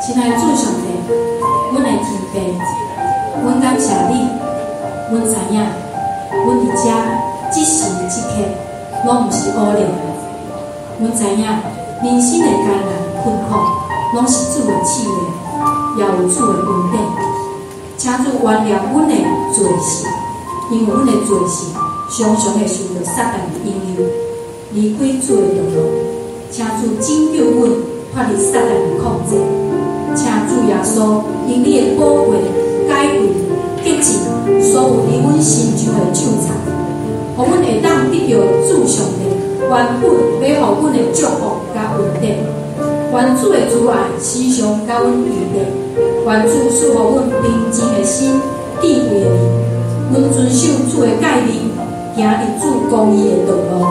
親愛的主上帝，阮的天父，阮感謝你，阮知影，阮佇遮這時這刻攏毋是偶然的。阮知影人生的艱難困苦，攏是主的試煉，也有主的恩典。請主原諒阮的罪性，因為阮的罪性常常會受著撒旦的引誘，離開主的道路。請主拯救阮脫離撒旦的控制。請主耶穌用你的寶血解決、潔淨所有佇阮身上的咒詛，予阮會當得著主上帝原本欲予阮的祝福佮恩典。願主的慈愛時常佮阮佇咧，願主賜予阮平靜的心、智慧的靈，阮遵守主的誡命，行佇主公義的道路。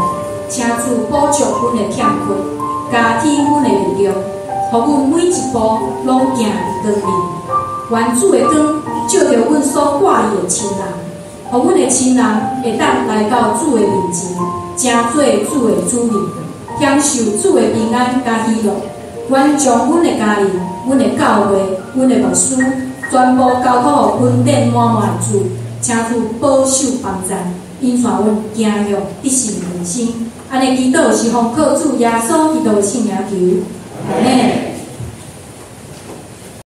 請主補足阮的欠缺，加添阮的力量，予阮每一步攏行佇光裡。願主的光照著阮所掛意的親人，予阮的親人會當來到主的面前，成做主的子民，享受主的平安佮喜樂。願將阮的家人、阮的教會、阮的牧師，全部交託予恩典滿滿的主，請主保守幫贊，引帶阮行向得勝人生。按呢祈禱是奉靠主耶穌基督的聖名求，阿們。